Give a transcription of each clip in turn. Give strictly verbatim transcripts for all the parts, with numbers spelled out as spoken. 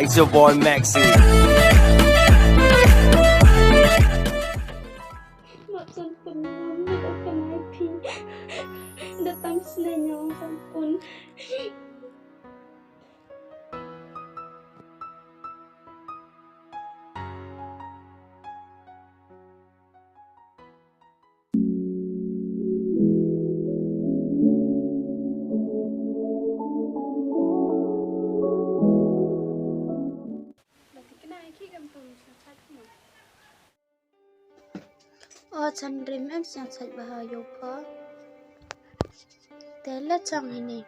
It's your boy Maxi. Mat san pun, da kanai phi. Da tam sne nyong san pun. O Chandri, em sñiaw chait bha yow pho. Te le chong hini.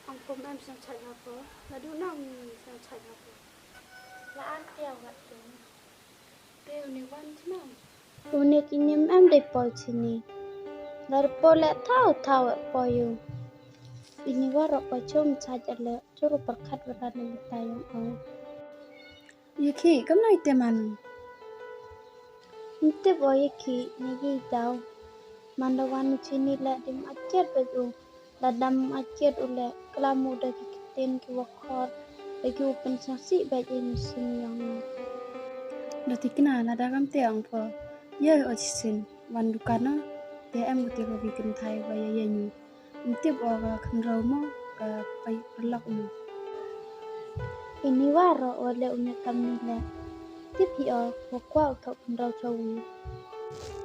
Ong pho em sñiaw chait bha pho. La du nang sñiaw chait bha pho. La an tiaw wat tu. Te uni wan chna. Uni ki nim em dei poi chini. Lar po le thaw thaw e poi u. Ini warok poi chum chait ale churu pyrkhat wara ni ta yong o. Ye khi, kam nai te man. Ntip o ye khi, ni ye daw. Man da wan u chini le dim achiat bad u. Da dam achiat u le, klam u da ki ktien ki wakhor, da ki u pynsñiawsih bad ye ni sin yong u. Da tikna, lada kam te ong pho. Ye o chisin, wan dukan o, te em u te ko bi kynthai wa ye ye ñu. Ntip o ka khynraw mo, ka pai pyrlok mo. Ini warok o le une kamni le. Tip hi o, wa kwah u thok khynraw chawi.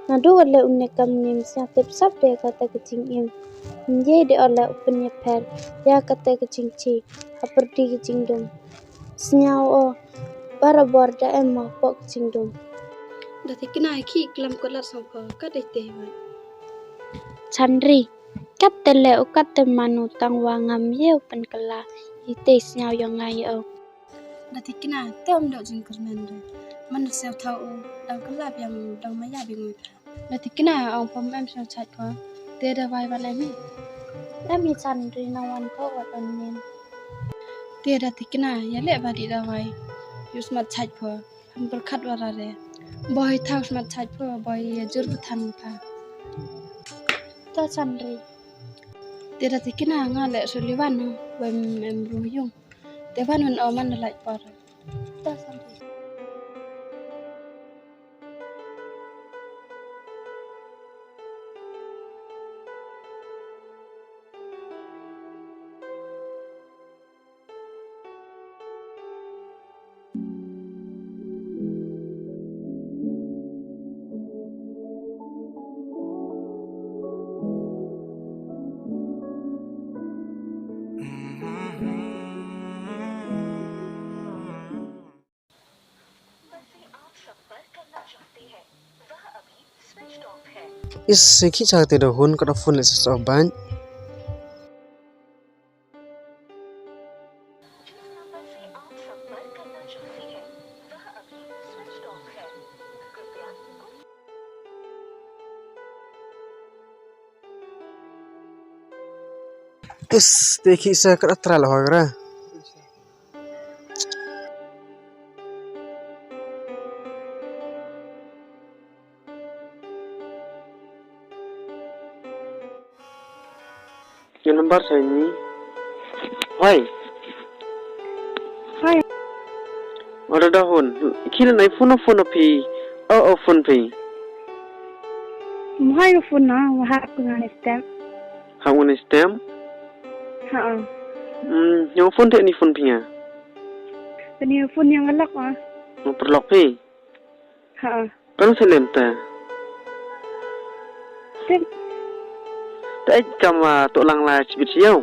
Nadu o le une kamni msiang tip sap de kata ka jingim. Nje de o le u pynyapher, ya kata ka jingchi, ha pyrdi ka jingdum. Sñiaw o, barabor da em mo pok jingdum. Da tikna khi klam ko lat sang pho, ka dei te wa. Chandri, kat te le u kat te man u tang wa ngam ye u pynkylla, i te sñiaw yong nga ye o. Da tikna, te om dok jingkyrmen re. Man da sñiaw thaw u, dang kylla biang, dang maya biang u. Da tikna, ong pho em sñiaw chait pho. Te dawai wan em hi. Em hi Chandri, na wan pho wat wan nin. Te da tikna, ya le ba di dawai. Yu smat chait pho. Ham pyrkhat wara re. Boi thaw smat chait pho, boi ya jur bthan pha. Ta Chandri. Te da tikna nga le suli wan, wem em ru yung. Te wan wan o man da lait por. Ta Chandri. Is, ki cha te da hun ka da phone le switch off ban. Is, te ki sa ka da try la hoi ra. Ye number sa ini. Hoi. Hoi. Ora da hun. Kila nai phone, phone phi. O, o, phone phi. Mhai phone na, wa hap ngan stem. Hap ngan stem? Ha. Hmm, yong phone te ni phone phi nga. Te ni phone yong lok ah. Mo pyrlok phi. Ha. Kan sa lem ta. Te. Te ai kam, ah, to lang la chibit yow.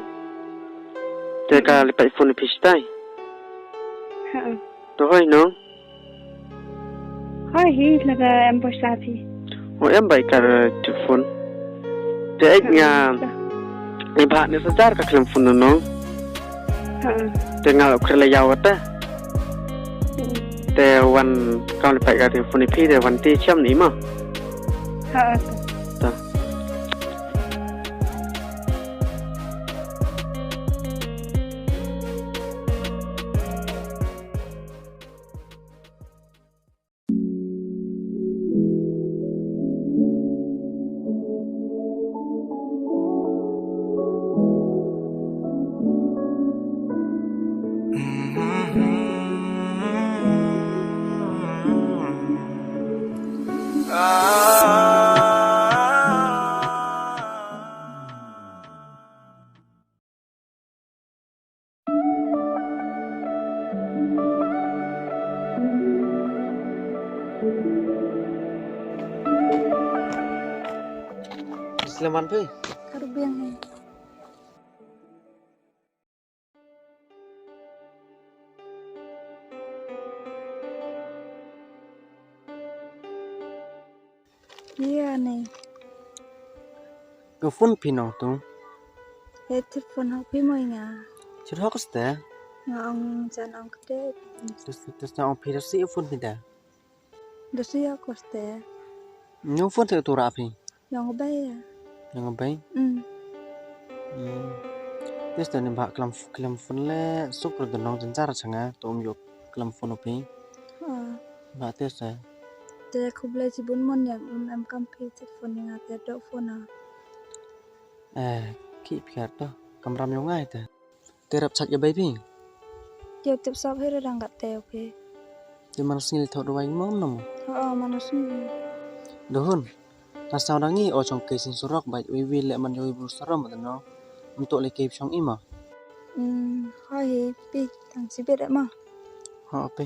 Te ka li pai phone phi stai. Ha. To hoi no. Hoi hi, lada em poisa phi. O em bai kar, eh, telephone. Te ek nga, ni bha ni sajar ka klem phone no. Ha. Te nga lo kre la yaw ta. Hmm. Te wan kam le pai ka telephone phi te wan ti cham ni ma. Ha. Ta. Klam wan phi? Ka rubiang hi. Ia ne. Ka phone phi nong tu? He, telephone hok phi mo i nga. Chit hok ste? Nga ong jan ong kte. Tes, tes na ong phi da si phone phi da. Da si ya ko ste. Nong phone te tu ra phi? Yong ka bei ya. Yong ka bei? Mm. Hmm. Tes te ni ba klam, klam phone le suk ro da nong jan jar changa tu um yok klam phone phi. Ha. Ba tes te. Te khublei chibun mon yang um em kam phi chit phone yang te do phone a. Eh, ki phiar to. Kamram yong ngai te. Te rap chat ya bei phi. Yo tip sap he dang kat te phi. Te man sngi le thok dawai mo nam. Ha, man sngi. Dohun. Ta saw dang i o chong ke sin surok bai wi wi le man yo i bru sarom ta no. Mto le ke chong i ma. Hmm, ha he phi tang sibet ma. Ha phi.